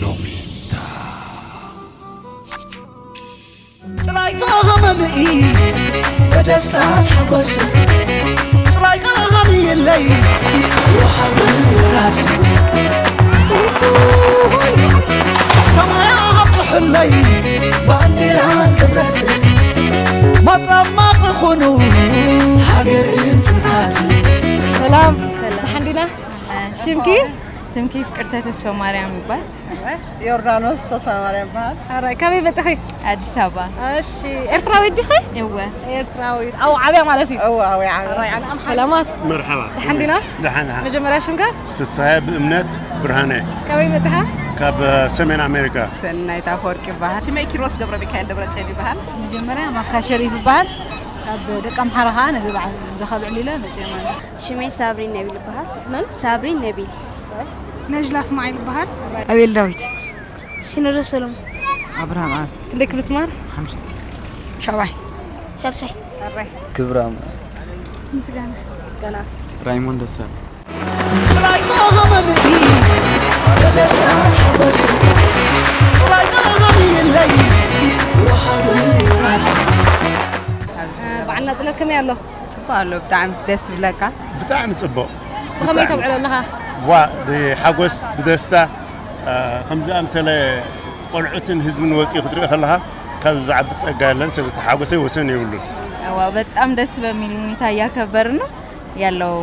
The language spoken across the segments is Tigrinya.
ሎሚታ ጥራይ ተመልኢ ብደስታን ሓጎስን፣ ጥራይ ቃልኻን የለይ ወሃብን ወራስን። ሰማያ ሃብፅሑለይ ባንዴራን ክብረትን፣ መጠማቕ ኹኑ ሃገርን ጽንዓትን። ሰላም፣ ደሓን ዲና? ሽምኪ? ስምኪ ፍቅርተ ተስፋ ማርያም ይባል። ዮርዳኖስ ተስፋ ማርያም ይባል። ኣረ፣ ካበይ መጻኺ? ኣዲስ ኣበባ። እሺ፣ ኤርትራዊት ዲኺ? እወ። ኤርትራዊት። ኣብኡ ዓብያ ማለት እዩ። እወ፣ ኣብኡ ዓብያ። ኣረ፣ ኣነ ሰላማት። መርሓባ። ደሓን ዲና? ደሓን፣ ደሓን። መጀመርያ ሽምካ? ፍስሃየ ብእምነት ብርሃነ። ካበይ መጻኻ? ካብ ሰሜን ኣሜሪካ። ሰናይት ኣፈወርቂ ይባሃል። ሽመይ ኪሮስ ገብረ ሚካኤል ደብረጽዮን ይባሃል። መጀመርያ ማካ ሸሪፍ ይባሃል። ካብ ደቂ ኣምሓራ ኸኣ ነዚ በዓል ዘኸብዕል ኢለ መጽየ ማለት እዩ። ሽመይ ሳብሪን ነቢል ይባሃል። መን? ሳብሪን ነቢል። ነጅላ እስማዒል ይባሃል። ኣቤል ዳዊት። ሲኖዶስ ሰሎሞን። ኣብርሃም ኣብ። ክንደይ ክፍሊ ትማር? ሓምሳ። ሻብዓይ። ሻድሻይ። ኣራይ። ክብራም። ምስጋና። ምስጋና። ራይሞንድ ደሳለ። ጥራይ ተመልኢ ብደስታን ሓጎስን፣ ጥራይ ቃልኻን የለይ ወሃብን ወራስን። በዓል ናጽነት ከመይ ኣሎ? ጽቡቕ ኣሎ፣ ብጣዕሚ ደስ ዝብለካ። ብጣዕሚ ጽቡቕ። ብኸመይ ብጣዕሚ። ተብዕሎ ኣለኻ? ዋ፣ ብሓጎስ፣ ብደስታ፣ እ፣ ከምዚ ኣምሰለ ቆልዑትን ህዝብን ወጺኡ ክትርኢ ከለኻ፣ ካብ ዝዓቢ ጸጋ የለን። ስለዚ ሓጎሰይ ወሰን የብሉን። እዋ፣ በጣም ደስ በሚል ሁኔታ እያከበርን ነው። ያለው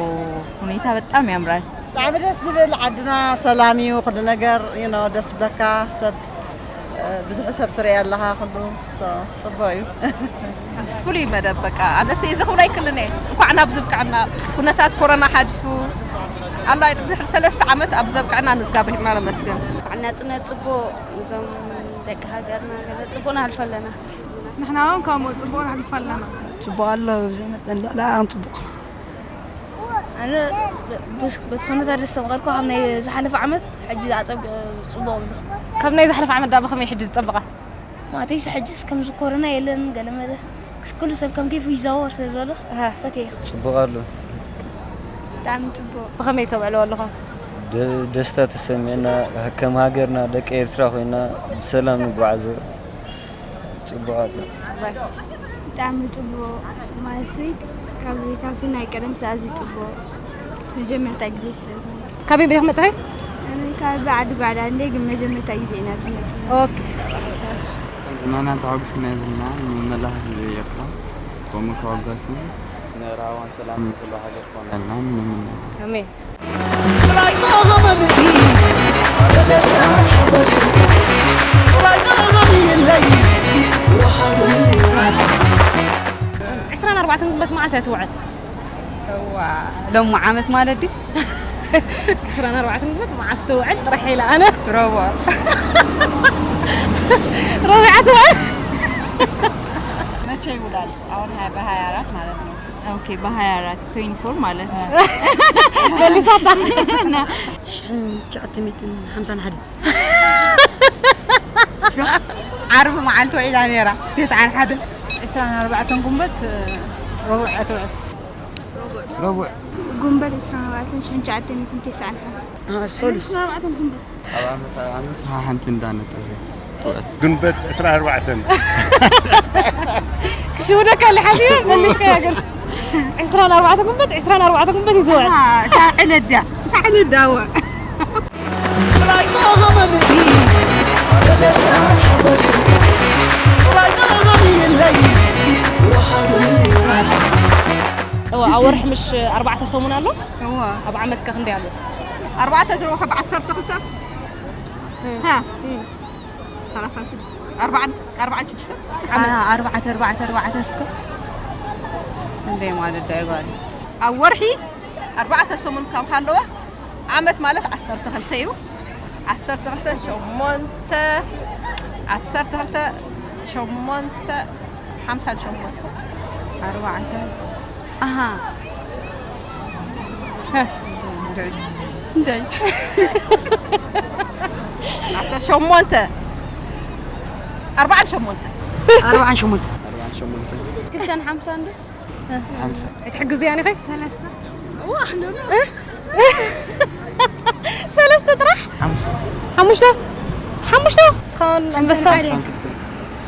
ሁኔታ በጣም ያምራል። ብጣዕሚ ደስ ዝብል፣ ዓድና ሰላም እዩ፣ ኩሉ ነገር፣ you know፣ ደስ ብለካ። ሰብ፣ እ፣ ብዙሕ ሰብ ትርኢ ኣለኻ፣ ኩሉ፣ so፣ ጽቡቕ እዩ። ፍሉይ መደብ በቃ። ኣነስ እዚ ክብላ ኣይክልን እየ። እንኳዕ ናብ ዝብቃዕና፣ ኩነታት ኮሮና ሓሊፉ፣ ኣሎ ኣይደል፣ ድሕሪ ሰለስተ ዓመት ኣብ ዘብቃዕና ንእግዚኣብሔር ኢና ነመስግን። በዓል ናጽነት ጽቡቕ፣ እዞም ደቂ ሃገርና ገለ ጽቡቕ ነሕልፎ ኣለና። ንሕና እውን ከምኡ ጽቡቕ ነሕልፎ ኣለና። ጽቡቕ ኣሎ፣ ብዘይ መጠን ልዕሊ ዓቕን ጽቡቕ። ኣነ ብ-፣ ብስ-፣ በቲ ኩነታት ደስ ተመቐልኩ፣ ካብ ናይ ዝሓለፈ ዓመት ሕጂ ኣጸቢቑ ጽቡቕ ብሎ። ካብ ናይ ዝሓለፈ ዓመት ዳኣ ብኸመይ ሕጂ ዝጸበቐ? ማለተይስ፣ ሕጅስ ከምዚ ኮሮና የለን፣ ገለመለ። ኩሉ ሰብ ከም ኬፉ ይዛወር ስለ ዘሎስ፣ ኣሃ። ፈትየ። ጽቡቕ ኣሎ። ብጣዕሚ ጽቡቕ። ብኸመይ ተብዕልዎ ኣለኹም? ደ-፣ ደስታ ተሰሚዕና፣ ከም ሃገርና፣ ደቂ ኤርትራ ኮይና፣ ብሰላም ንጓዓዞ። ጽቡቕ ኣሎ። ብጣዕሚ ጽቡቕ። ማለትሲ፣ ካብዚ፣ ካብዚ ናይ ቀደምሲ ኣዝዩ ጽቡቕ። መጀመርታ ግዜ ስለ ዝኾነ። ካበይ ዲኺ መጻኺ? ኣነ ካብ ዓዲ ጓዕዳ እንደ ግን መጀመርታ ግዜ ኢና ዝመጽእ። ኦኬ። ዝናና ተሓጉስና ዘለና ንመላእ ህዝቢ ኤርትራ ከምኡ ከወገስን ንራህዋን ሰላምን ዘለዎ ሃገር ክኾነልና ንምነ። ኣሜን። ጥራይ ተመልኢ ብደስታ ሓጎስ፣ ጥራይ ቃልኻን የለይ ወሃብን ወራስ። ዕስራን ኣርባዕተን ግንቦት መዓስ እያ ትውዕል? እዋ፣ ሎሚ ዓመት ማለት ድዩ? ዕስራን ኣርባዕተን ግንቦት መዓስ ትውዕል ጥራሕ ኢለ ኣነ። ረቡዕ። ረቡዕ ትውዕል? መቼ ይውላል? አሁን ሃያ፣ በሃያ አራት ማለት ነው። ኦኬ፣ በሃያ አራት፣ ትዌንቲ ፎር ማለት ነው። አ። መሊሳታ። እና ሽሕን ትሽዓተ ሚእትን ሓምሳን ሓደ። ዓርቢ መዓልቲ ውዒላ ነይራ፣ ተስዓን ሓደ። ዕስራን ኣርባዕተን ጉንበት፣ ረቡዕ እያ ትውዕል። ረቡዕ። ጉንበት ዕስራን ኣርባዕተን ሽሕን ትሽዓተ ሚእትን ተስዓን ሓደ። አ፣ ሰሉስ። ዕስራን ኣርባዕተን ጉንበት። ኣብ ዓመት፣ ኣብ ዓመት ሰሓ ሓንቲ እንዳነጠረ ትውዕል። ግንቦት ዕስራን ኣርባዕተን። ክሽውደካ ኣለ ሓሲበ፣ መሊስካያ ግን። ዕስራን ኣርባዕተን ግንቦት፣ ዕስራን ኣርባዕተን ግንቦት እዩ ዝውዕል። ኣሃ፣ እታ ዕለት ድያ? እታ ዕለት ድያ? እወ። ጥራይ ተመልኢ ብደስታ ሓጎስ፣ ጥራይ ቃልኻን የለይ ወሃብን ወራስ። እወ፣ ኣብ ወርሒ ምሽ ኣርባዕተ ሰሙን ኣሎ? እወ። ኣብ ዓመት ከ ክንደይ ኣሎ? ኣርባዕተ ዝረብሖ ብዓሰርተ ክልተ? እም። ሃ። እም። ሰላሳ ሽዱሽተ። ኣርባዓን፣ ኣርባዓን ሽዱሽተን? አ፣ ኣርባዕተ፣ ኣርባዕተ፣ ኣርባዕተ እስከ። እንደ ማለት ዳይጓል። ኣብ ወርሒ ኣርባዕተ ሰሙን ካብ ሃለወ፣ ዓመት ማለት ዓሰርተ ክልተ እዩ። ዓሰርተ ክልተ፣ ሸሞንተ፣ ዓሰርተ ክልተ፣ ሸሞንተ፣ ሓምሳን ሸሞንተ። ኣርባዕተ። ኣሃ። እንታይ? እንታይ? ዓሰርተ ሸሞንተ። ኣርባዓን ሸሞንተ። ኣርባዓን ሸሞንተ። ኣርባዓን ሸሞንተ። ክልተን ሓምሳን ዶ? ሓምሳ። ኣይትሕግዝያን ኢኺ? ሰለስተ። ዋ፣ ኖ፣ ኖ። እ? ሰለ-፣ ሰለስተ ጥራሕ? ሓሙሽተ። ሓሙሽተ? ሓሙሽተ? እስኻውን ኣንበሳ? ሓምሳን ክልተን።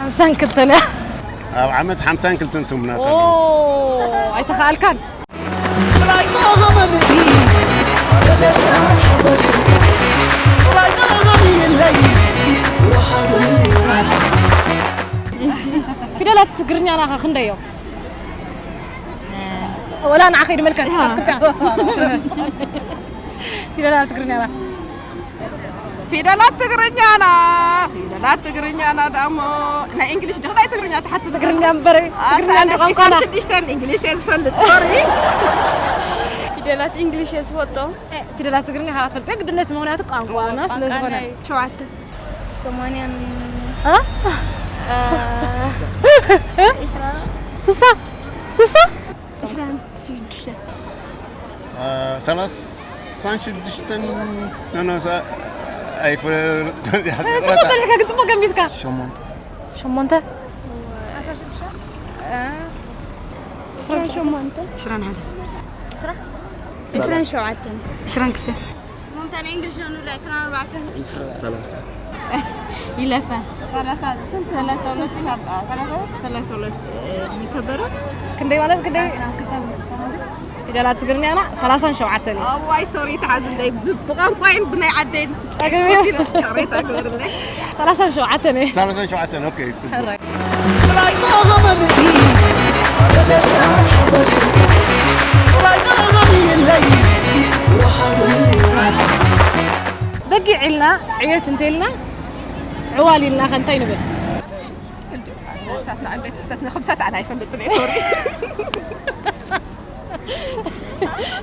ሓምሳን ክልተን እያ። ኣብ ዓመት ሓምሳን ክልተን ሰሙናት ኦ፣ ኣለዉ። ኣይተኻኣልካን። ጥራይ ተቐበልኒ፣ ብደስታ ሓጎስ። ጥራይ ተቐበልኒ፣ የለይ፣ ወሃቢ ራስ። ፊደላት ትግርኛና ኸ ክንደይ እዮም? ወላ ንዓኺ ድመልከት። ፊደላት ትግርኛና። ፊደላት ትግርኛና፣ ፊደላት ትግርኛና ዳሞ ናይ እንግሊሽ ዶ ናይ ትግርኛ ትሓትት? ትግርኛ እምበር፣ ኣታ ትግርኛ ኣነ ቋንቋና። ስፔሻል ሽዱሽተን እንግሊሽ እየ ዝፈልጥ፣ ሶሪ። ፊደላት እንግሊሽ እየ ዝፈልጦ። ፊደላት ትግርኛ ካብ ትፈልጥ ግድነት፣ ምኽንያቱ ቋንቋና ስለ ዝኾነ። ሸውዓተ። ሰማንያን እ? እ፣ ስሳ? ስሳ? ዒስራን ሽዱሽተን። እ፣ ሰላሳን ሽዱሽተን። ኖ፣ ኖ፣ ሳ-፣ ኣይፈለጥኩን እያ። ጽቡቕ ጸኒሕካ ግን ጽቡቕ ገሚትካ። ሸሞንተ። ሸሞንተ? እ፣ ዒስራን ሸሞንተ። ዒስራን ሓደ። ዒስራ? ዒስራን ሸውዓተን። ዒስራን ክልተ። መምታ ናይ እንግሊሽ ነው ንብላ ዒስራን ኣርባዕተን። ሰላሳ። ይለፈ። ሰላሳ ስንት? ሰላሳ ሁለት። ስንት ሰብ? አ፣ ሰላሳ ሁለት? ሰላሳ ሁለት፣ እ፣ የሚከበረው? ክንደይ ማለት ክንደይ? ዒስራን ክልተ ሰማንያ። ፊደላት ትግርኛና ሰላሳን ሸውዓተን እዩ። ኣዋይ ሶሪ፣ ተሓዝለይ። ብ-፣ ብቋንቋይን ብናይ ዓደይን ጸገም እዩ። ኤክስፖስ ኢለ ይቕሬታ ግበርለይ። ሰላሳን ሸውዓተን እዩ። ሰላሳን ሸውዓተን፣ ኦኬ፣ ጽቡቕ። ሕራይ። ጥራይ ተቐበልኒ፣ ብደስታ ሓጎስ። ጥራይ ተቐበልኒ፣ የለይ፣ ወሃቢ ራስ። በጊዕ ኢልና ዕየት እንተኢልና፣ ዕዋል ኢልና ከ እንታይ ንብል? ሳትና ዕንደይ ትሕተት ንኽብተት ኣነ ኣይፈልጥን እየ፣ ሶሪ።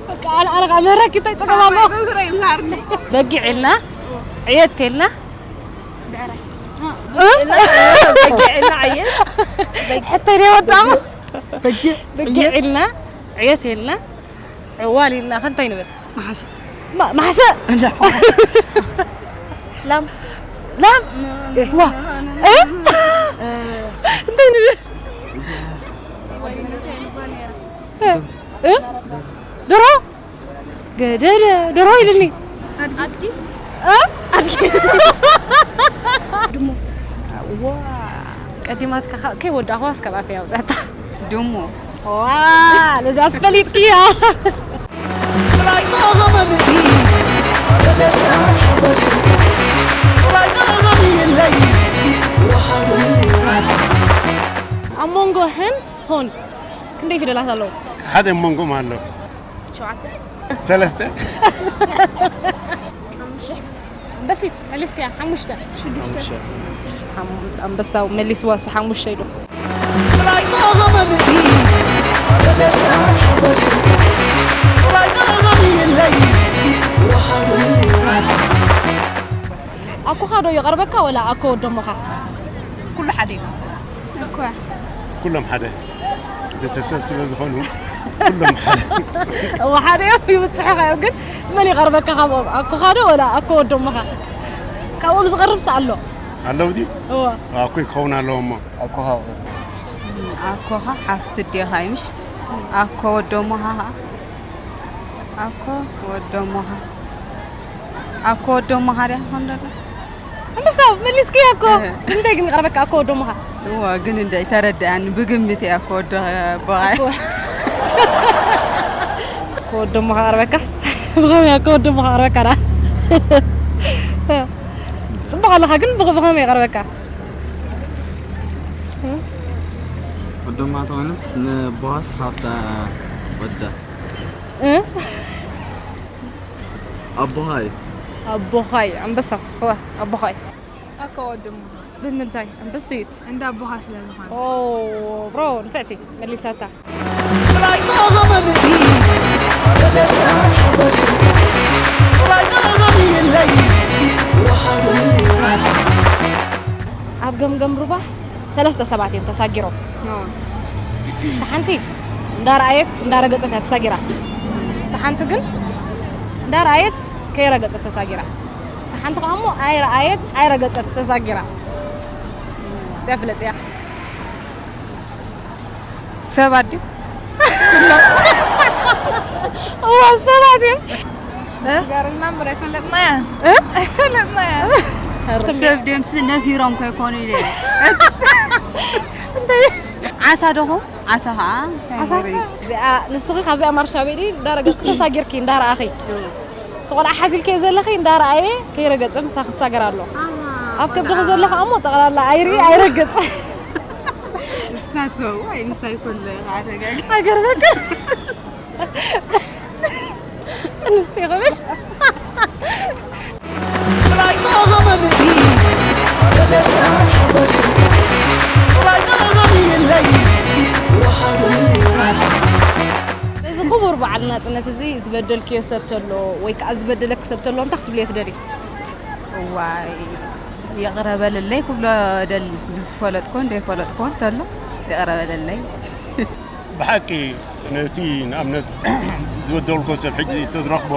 በቃ፣ ኣነ፣ ኣነ ከዓ መረኪ እንታይ ጸገም ኣለዎ? ኣባይ መምህረይ ይምሃርኒ። በጊዕ ኢልና፣ ዕየት ኢልና። ብዕራይ። እ? በጊዕ ኢልና፣ ዕየት። በጊዕ። ሕቶይ ደይ ወዳሞ? በጊዕ፣ በጊዕ ዕየት። ኢልና፣ ዕየት ኢልና፣ ዕዋል ኢልና፣ ከ እንታይ ንብል? መሓሰ። ማ-፣ ማሕሰ? እንዳ። ላም። ላም? ዋ። እ? እ። እንታይ ንብል? እ? እ? ደርሆ? ገደደ፣ ደርሆ ኢልኒ። ኣድጊ? እ? ኣድጊ። ድሙ። ዋ፣ ቀዲማትካ ከ-፣ ከይወዳእኽዋ እስካብ ኣፈይ ኣውጻታ። ድሙ። ዋ፣ ነዛ ኣስፈሊጥክያ። ጥራይ ተቐበልኒ፣ ብደስታ ሓጎስ። ጥራይ ተቐበልኒ፣ የለይ፣ ወሃቢ ራስ። ኣብ መንጎ ህን ሆን ክንደይ ፊደላት ኣለዉ? ሓደ ኣብ መንጎም ኣሎ። ሸውዓተ። ሰለስተ። ሓሙሽተ። ኣንበሲት መሊስክያ፣ ሓሙሽተ። ሽዱሽተ። ሓም-፣ ኣንበሳ መሊስዋ፣ እሱ ሓሙሽተ ኢሉ። ጥራይ ተቐበልኒ፣ ብደስታ ሓጎስ። ጥራይ ተቐበልኒ፣ የለይ፣ ወሃቢ ራስ። ኣኮኻ ዶ ይቐርበካ ወላ ኣኮ ወደሞኻ? ኩሉ ሓደ እዩ። ኣኮ። ኩሎም ሓደ። ቤተሰብ ስለ ዝኾኑ ኩሎም ሓደ። እወ፣ ሓደ እዮም፣ ይብጽሑኻ እዮም። ግን መን ይቐርበካ ካብኦም? ኣኮኻ ዶ ወላ ኣኮ ወደሞኻ? ካብኦም ዝቐርብስ ኣሎ? ኣለዉ ድዩ? እወ። ኣኮይ ክኸውን ኣለዎ እሞ። ኣኮኻ። ኣኮኻ ሓፍቲ ኣዴኻ እዩ፣ ምሽ? ኣኮ ወደሞኻ ኸኣ? ኣኮ ወደሞኻ። ኣኮ ወደሞኻ ድያ ትኾን ደሎ? ኣንበሳ፣ መሊስክያ እኮ። እህ። ንምንታይ ግን ይቐርበካ ኣኮ ወደሞኻ? እወ፣ ግን እንደ ኣይተረድኣኒ፣ ብግምት እያ ኣኮ ወደ-፣ ኣቦኻ። ኣኮ-፣ ኣኮ ወደሞኻ ቀርበካ? ብኸመይ ኣኮ ወደሞኻ ቀርበካ ደኣ? ጽቡቕ ኣለኻ፣ ግን ብኸ-፣ ብኸመይ ይቐርበካ? ወደማ ተኾነስ ንቦኻስ ሓፍታ ወዳ። እ? ኣቦኻ እዩ። ኣቦኻ እዩ፣ ኣንበሳ። እወ፣ ኣቦኻ እዩ። ኣኮ ወደማ። ብምንታይ? ኣንበሲት። እንዳ ኣቦኻ ስለ ዝኾነ። ኦ፣ ብሮ፣ ንፍዕቲ፣ መሊሳታ። ጥራይ ተቐበልኒ፣ ብደስታ ሓጎስ። ጥራይ ተቐበልኒ፣ የለይ፣ ወሃቢ ራስ። ኣብ ገምገም ሩባ ሰለስተ ሰባት እዮም ተሳጊሮም። ኦ። እታ ሓንቲ እንዳረኣየት እንዳረገጸት እያ ተሳጊራ። እታ ሓንቲ ግን እንዳረኣየት ከይረገጸት ተሳጊራ። እታ ሓንቲ ከኣ እሞ ኣይረኣየት ኣይረገጸት ተሳጊራ። እዚኣ ፍለጥ እያ። ሰባት ድዩ? እዋ፣ ሰባት እዮም። ስጋርና እምበር ኣይፈለጥናያ። ኣይፈለጥናያ። ሰብ ደምሲ ነፊሮም ከይኮኑ ኢለ። ዓሳ ደኹ? ዓሳ ኸዓ እንታይ ዓሳ ይርኢ? ኸዓ እዚኣ፣ ንስኺ ካብዚኣ ማርሻ ቤሊ እንዳረገጽኪ ተሳጊርኪ እንዳረኣኺ። እቲ ቆልዓ ሓዚልኪ ዘለኺ እንዳረኣየ ከይረገጸ ምሳኺ ክሳገር ኣሎ። ኣብ ከብድኺ ዘሎ ኸዓ እሞ ጠቕላላ ኣይርኢ ኣይረግጽ። ንሳ ሰው፣ ኣይ፣ ንሳ ይኮን፣ ኸዓ ተጋጊ። ኣይገርመካ? ኣንስቲ ኸበሽ። ጥራይ ተቐበልኒ ብደስታ ሓጎስ፣ ጥራይ ተቐበልኒ የለይ ወሃቢ ራስ። እዚ ክቡር በዓል ናጽነት እዚ ዝበደልክዮ ሰብ ተሎ ወይ ከኣ ዝበደለኪ ሰብ ተሎ እንታይ ክትብልዮ ትደልዪ? እዋይ፣ ይቕረ በልለይ ክብሎ ደሊ፣ ብዝፈለጥኮን ዘይፈለጥኮን ተሎ ይቕረ በልለይ። ብሓቂ ነቲ ንኣብነት ዝበደልኮ ሰብ ሕጂ ተዝረኽቦ፣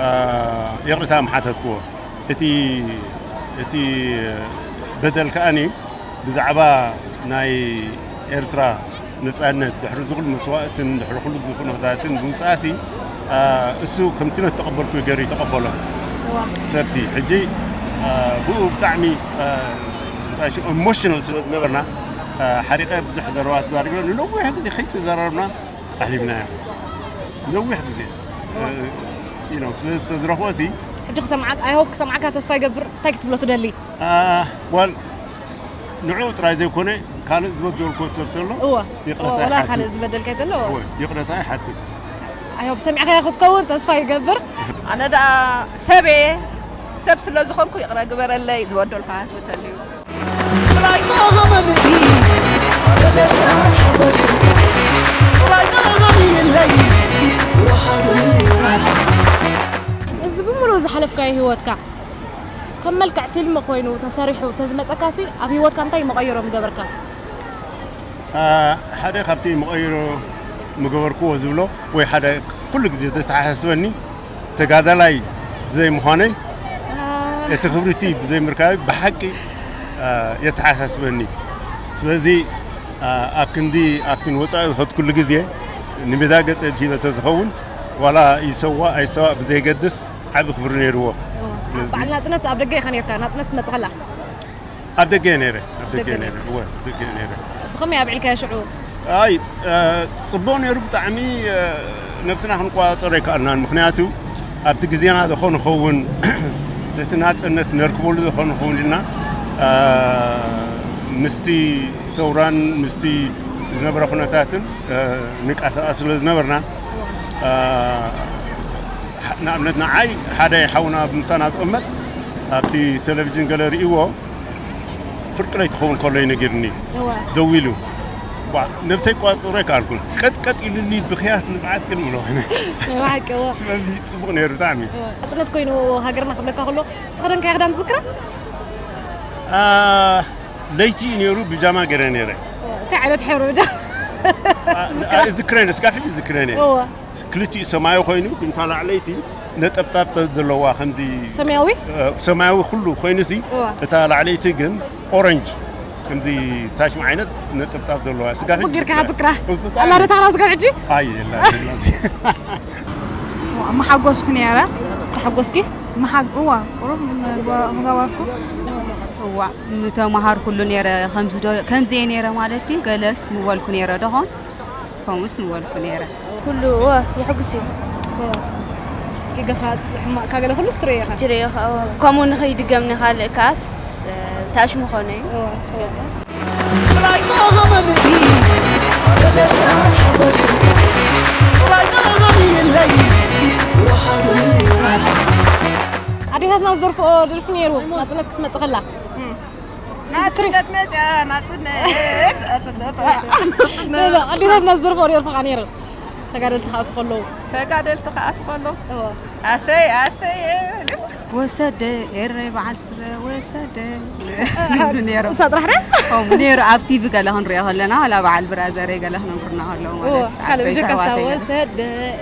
አ፣ ይቕርታ ምሓተትክዎ። እቲ፣ እቲ በደል ከኣኒ ብዛዕባ ናይ ኤርትራ ነጻነት ድሕሪ እዚ ኩሉ መስዋእትን ድሕሪ ኩሉ እዚ ኩነታትን ብምጽኣሲ፣ አ፣ እሱ ከምቲ ነተቐበልኩ ገይሩ ይተቐበሎ። እዋ። ሰብቲ ሕጂ፣ አ፣ ብኡ ብጣዕሚ፣ አ፣ እንታይ ሽዑ ኢሞሽናል ስለ ዝነበርና፣ አ፣ ሓሪቐ ብዙሕ ዘረባ ተዛሪበ። ንነዊሕ ግዜ ከይተዘራረብና ኣሕሊፍናዮ። ነዊሕ ግዜ፣ አ፣ you know፣ ስለ ዝተዝረኽቦ ሲ ሕጂ ክሰምዓካ፣ I hope ክሰምዓካ ተስፋ ይገብር። እንታይ ክትብሎ ትደሊ? አ፣ ዋል ንዕኡ ጥራይ ዘይኮነ፣ ካልእ ዝበደልኩዎ ሰብ ተሎ እወ። ይቕረታ እወ፣ ወላ ይሓትት። ካልእ ዝበደልካዮ ተሎ እወ። እወ፣ ይቕረታ ይሓትት። ኣዮ፣ ሰሚዕካዮ ክትከውን ተስፋ ይገብር። ኣነ ደኣ ሰብ እየ፣ ሰብ ስለ ዝኾንኩ ይቕረ ግበረለይ፣ ዝበደልኩ ሃስቡ ተልዩ። ጥራይ ተቐበልኒ ብደስታ ሓጎስ፣ ጥራይ ተቐበልኒ የለይ ወሃቢ ራስ። እዚ ብምሉእ ዝሓለፍካዮ ህይወትካ፣ ከም መልክዕ ፊልም ኮይኑ ተሰሪሑ ተዝመጸካሲ፣ ኣብ ህይወትካ እንታይ መቐይሮ ምገበርካ? አ፣ ሓደ ካብቲ መቐይሮ ምገበርክዎ ዝብሎ፣ ወይ ሓደ ኩሉ ግዜ ዘተሓሳስበኒ፣ ተጋዳላይ ብዘይ ምዃነይ፣ አ። እቲ ክብሪቲ ብዘይ ምርካበይ ብሓቂ፣ አ፣ የተሓሳስበኒ። ስለዚ፣ አ፣ ኣብ ክንዲ ኣብቲ ንወጻኢ ዝኸድኩሉ ግዜ፣ ንሜዳ ገጸ ሂበ ተዝኸውን፣ ዋላ ይሰዋእ ኣይሰዋእ ብዘየገድስ፣ ዓቢ ክብሪ ነይርዎ። እወ። ስለዚ በዓል ናጽነት ኣብ ደገ ኢኻ ነይርካ፣ ናጽነት ትመጽእ ከላ? ኣብ ደገ እየ ነይረ፣ ኣብ ደገ ደገ ነይረ፣ ነይረ። እወ፣ ኣብ ደገ እየ ነይረ። ብኸመይ ኣብዒልካዮ ሽዑ? ኣይ፣ እ፣ ጽቡቕ ነይሩ ብጣዕሚ፣ እ፣ ነብስና ክንቆጻጸሮ ኣይከኣልናን። ምኽንያቱ ኣብቲ ግዜና ዝኾነ ኸውን፣ ነቲ ናጽነት ነርክበሉ ዝኾነ ኸውን ኢልና፣ እ፣ ምስቲ ሰውራን ምስቲ ዝነበረ ኩነታትን፣ እ፣ ንንቀሳቐስ ስለ ዝነበርና፣ እ፣ ንኣብነት ንዓይ ሓደ ሓውና ብምሳና ዝቕመጥ ኣብቲ ቴሌቪዥን ገለ ርእይዎ፣ ፍርቂ ለይቲ ክኸውን ከሎ እዩ ነጊርኒ። እወ። ደዊሉ። ዋ፣ ነብሰይ ክቋጽሮ ኣይከኣልኩን። ቀጥቀጥ ኢሉኒ ብኽያት ንብዓት ግን ምሎ። ናይ ብሓቂ፣ እወ። ስለዚ ጽቡቕ ነይሩ ብጣዕሚ። እወ። ናጽነት ኮይኑ ሃገርና ክብለካ ከሎ፣ ዝተኸደንካዮ ክዳን ትዝክራ? አ፣ ለይቲ እዩ ነይሩ፣ ብጃማ ገይረ ነይረ። እወ። እንታይ ዓይነት ሕብሪ ብጃማ? አ፣ አ፣ ዝክረኒ፣ እስካብ ሕጂ ዝክረኒ። እወ። ክልቲኡ ሰማያዊ ኮይኑ፣ ግን እታ ላዕለይቲ ነጠብጣብ ዘለዋ፣ ከምዚ ሰማያዊ? እ፣ ሰማያዊ ኩሉ ኮይኑሲ፣ እዋ። እታ ላዕለይቲ ግን ኦረንጅ፣ ከምዚ ታሽማ ዓይነት ነጠብጣብ ዘለዋ። ስጋ ጽቡቅ ጌርካ ዝክራ። ዝክራ። ብጣዕሚ። ኣላ ዶ ታራ ስጋ ሕጂ? ኣይ፣ የላ፣ የላ። ምሓጎስኩ ነይረ። ተሓጎስኪ? ምሓግ-፣ እዋ፣ ቁሩብ ምገ-፣ ምገበርኩ። እዋ፣ ምተማሃርኩሉ ነይረ። ከምዚ ዶ-፣ ከምዚ እየ ነይረ ማለት ድዩ? ገለስ ምበልኩ ነይረ ዶ ኾን? ከምኡስ ምበልኩ ነይረ። ኩሉ፣ እወ፣ የሐጉስ እዩ። እወ። ጌጋኻ፣ ሕማቕካ ገለ ኩሉስ ትርእዮ ኢኻ። ትርእዮ ኢኻ፣ እወ። ከምኡ ንኸይድገም ንኻልእ ከኣስ፣ እ፣ ታሽሙ ኾነ እዩ። እወ፣ እወ። ጥራይ ተቐበልኒ ብደስታ ሓጎስ፣ ጥራይ ተቐበልኒ የለይ ወሃቢ ራስ። ኣዴታትና ዝደርፍኦ ደርፊ ነይሩ፣ ናጽነት ክትመጽእ ከላ። እም። ናጽነት መጽያ፣ ናጽነት፣ ናጽነት፣ ናጽነት። ኣዴታትና ዝደርፍኦ ደርፊ ኸዓ ነይሩ። ተጋደልቲ ክኣትዉ ከለዉ። ተጋደልቲ ክኣትዉ ከለዉ። እወ። ኣሰይ፣ ኣሰይ፣ ወሰደ፣ ኤረይ በዓል ስረ ወሰደ። ንብሉ ነይሩ። እሳ ጥራሕ ድያ? ከምኡ ነይሩ፣ ኣብ ቲቪ ገለ ክንሪኦ ከለና፣ ዋላ በዓል ብራዘረይ ገለ ክነግሩና ከለዉ እወ፣ ማለት እዩ። ካልእ ዓበይቲ ብጀካ እሳ ኣሕዋተይ ገለ። ወሰደ፣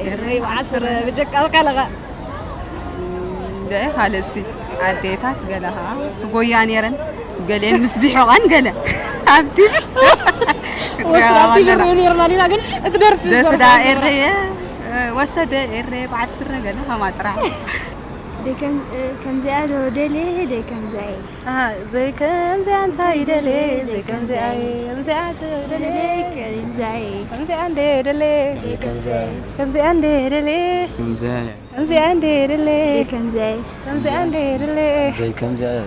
ኤረይ በዓል ስረ፣ ብጀካ ካልእ ኸ? እንደ ካልእሲ ኣዴታት ገለ ኸዓ ክጎያ ነይረን። ገሌን ምስ ቢሖቐን ገለ ኣብቲ ወስራቲ ኣለና። ንሪኦ ነይርና ዲና፣ ግን እቲ ደርፊ ደርፊ ዝደርፎ ደኣ ነይርና። ኤረየ፣ ወሰደ ኤረ በዓል ስረ ገለ ሃማ ጥራሕ። ከምዚኣ ዶ ደልየ ደይ ከምዚኣ እየ። ዘይ ከምዚኣ እንታይ ይደልየ ዘይ ከምዚኣ እየ። ከምዚኣ ዶ ደልየ ከምዚኣ እየ። ከምዚኣ እንደ ደልየ ዘይከምዚያ ከምዚኣ እንደ ደልየ ከምዚያ እያ ከምዚኣ እንደ ደልየ ደይ ከምዚኣ እየ። ከምዚኣ እንደ ደልየ ዘይከምዚያ እያ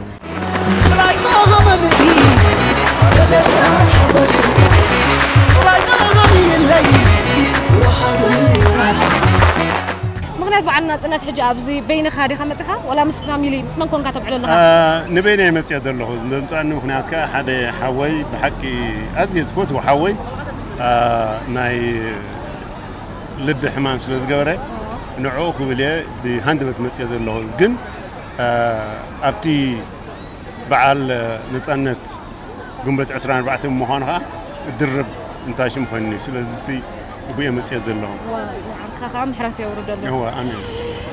ጥራይ ተቐበልኪ ብደስታን ሓጎስን ጥራይ ተቐበልየለይ ወሃብን ራስ ምክንያት በዓል ናፅነት ሕጂ ኣብዚ በይንኻ ዲኻ መፂኻ ዋላ ምስ ፋሚሊ ምስ መን ኮንካ ተብዕሎ ኣለኻ? ንበይነይ መፅአ ዘለኹ ዘምፃኒ ምክንያት ከዓ ሓደ ሓወይ ብሓቂ ኣዝየ ዝፈትዎ ሓወይ ናይ ልቢ ሕማም ስለ ዝገበረ ንዕኡ ክብል እየ ብሃንደበት መፅአ ዘለኹ። ግን ኣብቲ በዓል ነፃነት ግንቦት ዕስራን ኣርባዕተን ምዃኑ ከዓ ድርብ እንታይ ሽም ኮይኑ እዩ። ስለዚ ሲ ብኡ እየ መፅአ ዘለኹ። ንዓኻ ከዓ ምሕረት የውርደሉ። እወ ኣሜን።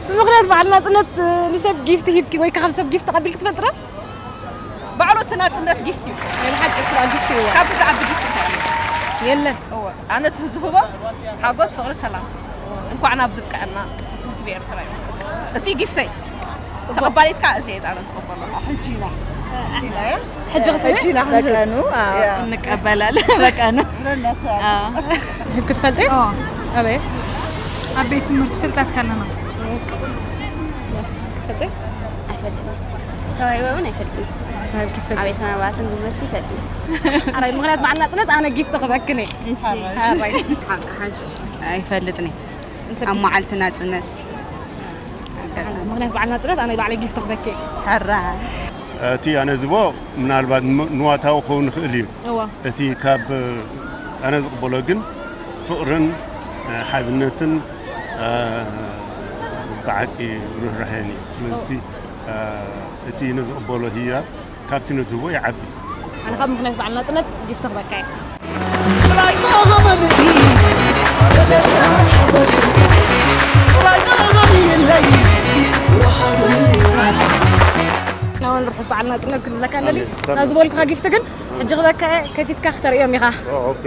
ብምክንያት በዓል ናፅነት ንሰብ ጊፍቲ ሂብኪ ወይ ከዓ ካብ ሰብ ጊፍቲ ተቐቢልኪ ትፈልጢ ዶ? ባዕሉ እቲ ናፅነት ጊፍት እዩ። ናይ ብሓቂ ስራ ጊፍቲ እዩ። ካብቲ ዝዓቢ ጊፍት እንታይ ኣሎ? የለን። እወ ኣነ እቲ ዝህቦ ሓጎስ፣ ፍቕሪ፣ ሰላም እንኳዕ ናብ ዝብቅዐና ህዝቢ ኤርትራ እዩ። እቲ ጊፍተይ ተቐባሊትካ እዚ ኣነ ተቐበሎ። ሕጂ ኢና ሕጂ ኢና ሕጂ ክትህቢ? ሕጂ ኢና ክንህብ በቀኑ ያ። እንቀበላለን በቀኑ ብለና እሷ። ክትፈልጢ ኣበይ ኣብ ቤት ትምህርቲ ፍልጠት ከለና ክትፈልጢ ተዋሂበ እውን ኣይፈልጥን። ኣበይ ሰማይ ባትን ብመሲ ይፈልጥን። ኣራይ ምክንያት በዓል ናፅነት ኣነ ጊፍት ክበክን እየ። እሺ ኣራይ ሓቂ ሓሽ ኣይፈልጥን እየ። ኣብ መዓልቲ ናፅነት ምክንያት በዓል ናፅነት ኣነ ባዕለይ ጊፍት ክበክ እየ። ሕራ እቲ ኣነ ዝቦ ምናልባት ንዋታዊ ክኸውን ይኽእል እዩ። እዋ እቲ ካብ ኣነ ዝቕበሎ ግን ፍቕርን ሓድነትን ብሓቂ ርህራሄን እዩ። ስለዚ እቲ ንዝቕበሎ ህያብ ካብቲ ንዝህቦ ይዓቢ። ኣነ ካብ ምክንያት በዓል ናፅነት ጊፍት ክበካ እየ። ጥራይ ተቐበልኪ ብደስታ ሓጎስ ጥራይ ተቐበልየለይ ወሃብን ራስ ናውን ርሑስ በዓል ናፅነት ክንብለካ ኣለኒ። ናብ ዝበልኩኻ ጊፍት ግን ሕጂ ክበካ እየ፣ ከፊትካ ክተርእዮም ኢኻ። ኦኬ።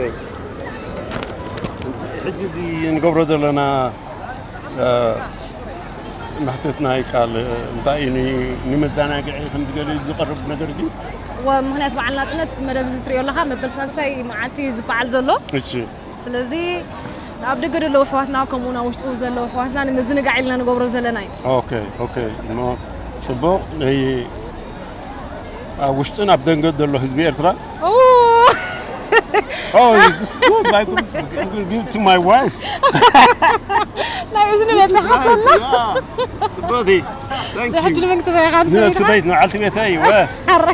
ሕጂ እዚ ንገብሮ ዘለና መሕትት ናይ ቃል እንታይ እዩ? ንመዘናግዒ ከም ዝገለ ዝቐርብ ነገር ድዩ? እወ፣ ምኽንያት በዓል ናፅነት መደብ እዚ ትሪኦ ኣለኻ፣ መበል ሳልሳይ መዓልቲ እዩ ዝበዓል ዘሎ። እሺ። ስለዚ ኣብ ደገ ዘለዉ ኣሕዋትና ከምኡ እውን ኣብ ውሽጢ ዘለዉ ኣሕዋትና ንምዝንጋዕ ኢልና ንገብሮ ዘለና እዩ። ኦኬ ኦኬ። እሞ ፅቡቕ። ናይ ኣብ ውሽጥን ኣብ ደንገ ዘሎ ህዝቢ ኤርትራ ኦ፣ Oh, this is good. I could, I could give to my wife. ናይ እዝኒ በፅሓ ከላ ጽቡቕቲ። Thank ሕጂ you። ንምንክትበ ኢኻ ንስበይት ንዓልቲ ቤተይ ወ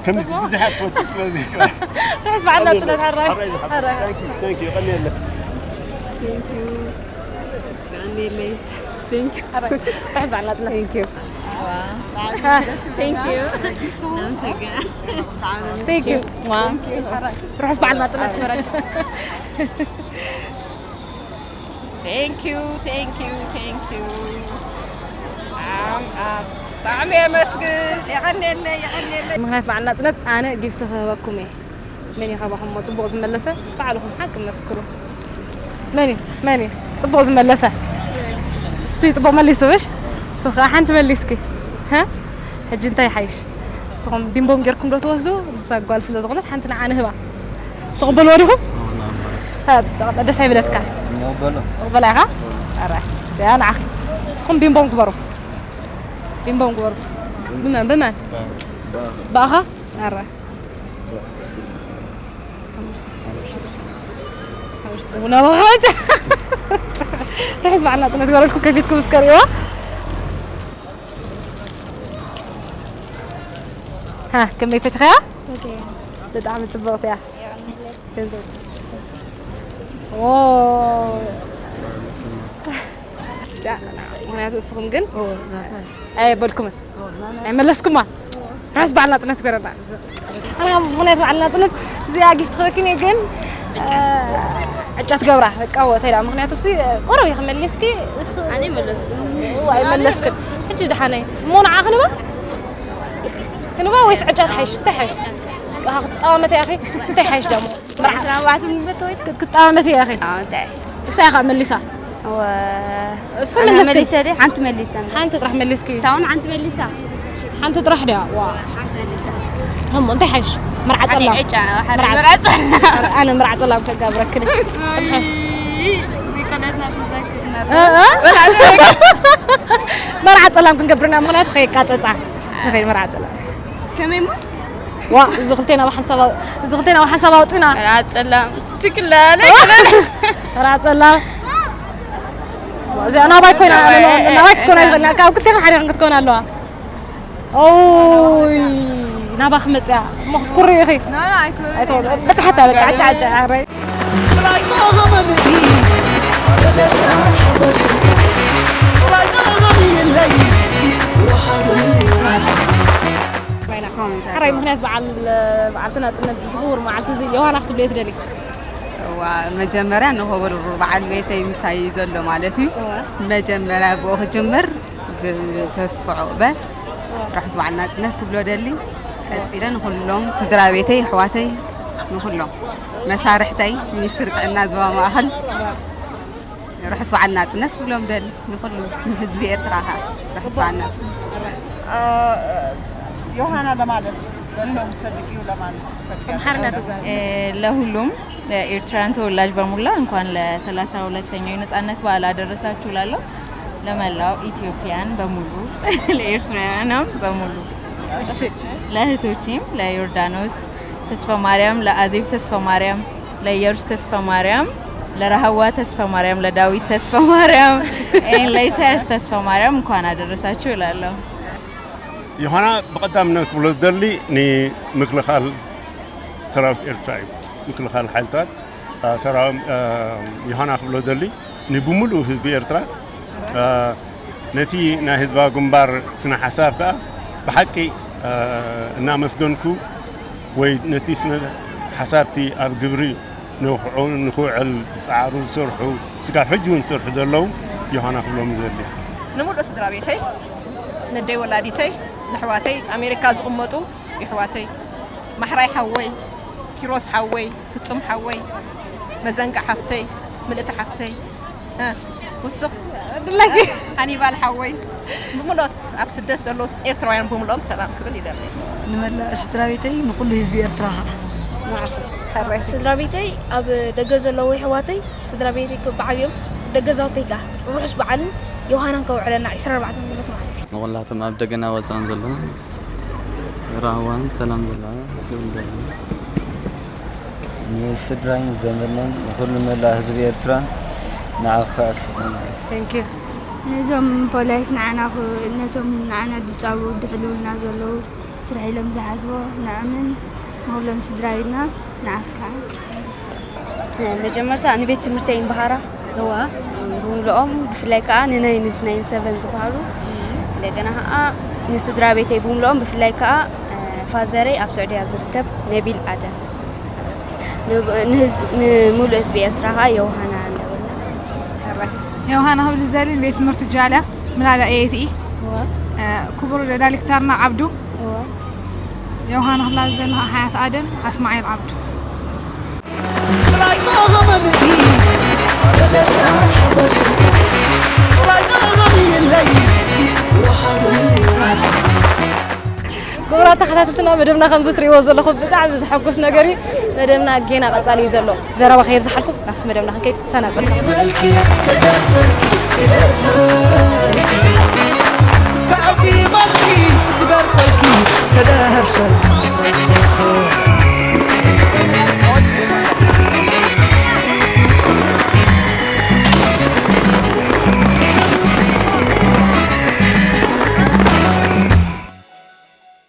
ከምዚ ብዙሓት ትፈቱ ስለዚ ርሑስ በዓል ናፅነት። ሕራይ። Thank you. Thank you. ቀኒየለ። ርሑስ በዓል ናፅነት። Thank you. Thank you. ዋ። ርሑስ በዓል ናፅነት ይበረድ። Thank you, thank you, thank you. ብጣዕሚ የመስግን። የቐንየለይ፣ የቐንየለይ። ምኽንያት በዓል ናፅነት ኣነ ጊፍት ክህበኩም እየ። መን እዩ ካባኹም እሞ ፅቡቕ ዝመለሰ? ባዕልኹም ሓቂ መስክሩ። መን እዩ? መን እዩ ፅቡቕ ዝመለሰ? እሱ እዩ ፅቡቕ መሊሱ፣ ምሽ? እሱ ከዓ ሓንቲ መሊስኪ። ሀ? ሕጂ እንታይ ይሓይሽ? ንስኹም ቢምቦም ጌርኩም ዶ ትወስዱ? ንሳ ጓል ስለ ዝኾነት ሓንቲ ንዓ ንህባ። ትቕበልዎ ዲኹም? ሀ፣ ደስ ኣይብለትካ? ንቕበሎ። ትቕበላ ኢኻ? ኣረ፣ እዚኣ ንዓኺ። ንስኹም ቢምቦም ግበሩ። ቢምቦም ግበሩ። ብመን? ብመን? ብኣኻ? ኣረ። ቡና ባኻት ርሑስ በዓል ናፅነት ይበረልኩም። ከፊትኩም እስከ ርእይዋ። ሃ፣ ከመይ ፈቲኻያ? ብጣዕሚ ፅብቕቲ እያ። ኦ። ምክንያቱ እስኹም ግን ኣየበልኩምን ኣይመለስኩማ። ርሑስ በዓል ናፅነት ይግበረልና። ኣነ ምክንያት በዓል ናፅነት እዚኣ ጊፍት ክበክን እየ ግን ዕጫ ትገብራ በቃ ወተይ ዳ ምክንያቱ እሱ ቆረብ ኢኺ መሊስኪ እሱ ኣነ መለስኩ ኣይመለስክን። ሕጂ ደሓነይ እሞ ንዓ ክንባ ክንባ ወይስ ዕጫ ትሓይሽ? እንታይ ሓይሽ? ኣኻ ክትጠማመት ኢኺ እንታይ ሓይሽ ደሞ ኣርባዕተ ግንቦት ወይ ክትጠማመት ኢኺ። እንታይ እሳ ኢኻ መሊሳ እወ፣ እሱ ኣነ መለስኪ። መሊሰ ድየ? ሓንቲ መሊሰ። ሓንቲ ጥራሕ መሊስኪ። ሳውን ሓንቲ መሊሳ። ሓንቲ ጥራሕ ድያ? ዋ። ሓንቲ መሊሳ። እሞ እንታይ ሓይሽ? መርዓ ሓደ ጸላም። ዕጫ፣ ሓደ መርዓ መርዓ ጸላም። ኣነ መርዓ ጸላም ከጋብረክን። ይቀለትና ተዘክርና። እ፣ እ? መርዓ ጸላም ክንገብርና ምኽንያቱ ከየቃጸጻ። ንኸይድ መርዓ ጸላም። ከመይ እሞ? ዋ፣ እዚ ክልቴና ብሓንሳብ ኣው- እዚ ክልቴና ብሓንሳብ ኣውጥና። መርዓ ጸላም። ስትክላለ። መርዓ ጸላም። እዚኣ ናባይ ኮይና፣ እ፣ እ፣ ናባይ ክትኮና እ፣ ይኽእልና። ካብ ክልቴና ሓደ ክትኮና ኣለዋ። ኦይ፣ ናባ ክመጽያ። እሞ ክትኩሪ ኢኺ። ኣይትበል። በጻሕታ በቃ፣ ዓጫ፣ ዓጫ፣ ዓረይ። ጥራይ ተቐበልኒ ብደስታ ሓጎስ ጥራይ ተቐበልየለይ ወሃበኒ ራስ ሕራይ ምኽንያት በዓል፣ በዓልቲ ናጽነት ዝኽቡር መዓልቲ እዚ ዮሃና ክትብልዮ ትደሊ? እዋ፣ መጀመርያ ንኽቡር በዓል ቤተይ ምሳይ ዘሎ ማለት እዩ። መጀመርያ ብኡ ክጅምር ብተስፍዖ እበ ርሑስ በዓል ናጽነት ክብሎ ደሊ። ቀጺለ ንኹሎም ስድራ ቤተይ፣ ኣሕዋተይ፣ ንኹሎም መሳርሕተይ፣ ሚኒስትሪ ጥዕና ዞባ ማእኸል ርሑስ በዓል ናጽነት ክብሎም ደሊ። ንኹሉ ንህዝቢ ኤርትራ ኸኣ ርሑስ በዓል ናጽነት። ዮሃና ለማለት ለሰው ፈልጊው ለማለት ፈልጊያለሁ። ኣምሓርና ተዛረብ። ለሁሉም ለኤርትራውያን ተወላጅ በሙላ እንኳን ለሰላሳ ሁለተኛው የነጻነት በዓል አደረሳችሁ እላለሁ። ለመላው ኢትዮጵያን በሙሉ ለኤርትራውያንም በሙሉ ለእህቶቼም ለዮርዳኖስ ተስፋ ማርያም፣ ለአዜብ ተስፋ ማርያም፣ ለኢየሩስ ተስፋ ማርያም፣ ለረሃዋ ተስፋ ማርያም፣ ለዳዊት ተስፋ ማርያም፣ ኤን ለኢሳያስ ተስፋ ማርያም እንኳን አደረሳችሁ እላለሁ። ዮሃና ብቐዳምነት ክብሎ ዝደሊ ንምክልኻል ሰራዊት ኤርትራ እዩ። ምክልኻል ሓይልታት፣ አ፣ ሰራዊ-፣ አ፣ ዮሃና ክብሎ ዝደሊ ንብምሉእ ህዝቢ ኤርትራ፣ አ፣ ነቲ ናይ ህዝባዊ ግንባር ስነ ሓሳብ ከኣ ብሓቂ፣ አ፣ እናመስገንኩ ወይ ነቲ ስነ ሓሳብቲ ኣብ ግብሪ ንኽዑ-፣ ንኽውዕል ዝጸዓሩ ዝሰርሑ፣ ስጋብ ሕጂ እውን ዝሰርሑ ዘለዉ ዮሃና ክብሎም ዝደሊ። ንምሉእ ስድራ ቤተይ፣ ነደይ ወላዲተይ፣ ንኣሕዋተይ፣ ኣሜሪካ ዝቕመጡ ይሕዋተይ፣ ማሕራይ ሓወይ፣ ኪሮስ ሓወይ፣ ፍጹም ሓወይ፣ መዘንጋ ሓፍተይ፣ ምልእቲ ሓፍተይ፣ እ፣ ውስኽ ድላጊ ሃኒባል ሓወይ፣ ብምሎት ኣብ ስደት ዘለዉ ኤርትራውያን ብምልኦም ሰላም ክብል ይደሊ። ንመላእ ስድራ ቤተይ፣ ንኹሉ ህዝቢ ኤርትራ ኸዓ ንዓኹም። ስድራ ቤተይ ኣብ ደገ ዘለዉ የሕዋተይ፣ ስድራ ቤተይ ብዓብዮም ደገ ዛውተይ ከኣ ርሑስ በዓልን ዮሃናን ከውዕለና ዕስራን ኣርባዕተን ግንቦት መዓልቲ። ንኹላቶም ኣብ ደገና ወጻእን ዘለዉ ራህዋን ሰላም ዘለዋ ክብል ደሊ። ንስድራይን ዘመድናን ንኹሉ መላእ ህዝቢ ኤርትራ ንዓኻ ሰላም። Thank you። ነዞም ፖላይስ ንዓና ኹ-፣ ነቶም ንዓና ዝጻብኡ ድሕልውልና ዘለዉ ስራሕ ኢሎም ዝሓስቦ ንዕምን ንኹሎም ስድራ ቤትና ንዓኻ። መጀመርታ ንቤት ትምህርተይ እምበሃራ እዋ ብምልኦም ብፍላይ ከዓ ንናይንዝ ናይን ሰቨን ዝበሃሉ እንደገና ከዓ ንስድራ ቤተይ ብምልኦም ብፍላይ ከዓ ፋዘረይ ኣብ ስዑድያ ዝርከብ ነቢል ኣደም ንብ- ንህዝ- ንምሉእ ህዝቢ ኤርትራ ከዓ የውሃና እንዳበልና ዮሃና ክብል ዝደሊ ንቤት ትምህርቲ ጃልያ ምላለ ኤቲ ክቡር ዳይሬክተርና ዓብዱ ዮሃና ክብላ ዝደሊ ሓያት ኣደም ኣስማዒል ዓብዱ ጥራይ ተቐበልኒ ብደስታ ሓጎስ ጥራይ ተቐበልየለይ ወሃበኒ ራስ ክቡራት ተኸታተልትና መደብና ከምዚ ትሪእዎ ዘለኹም ብጣዕሚ ዘሐጉስ ነገር እዩ። መደብና ጌና ቀጻሊ እዩ ዘሎ። ዘረባ ከየብዝሓልኩም ናብቲ መደብና ክንከይድ ሰናበትኩም።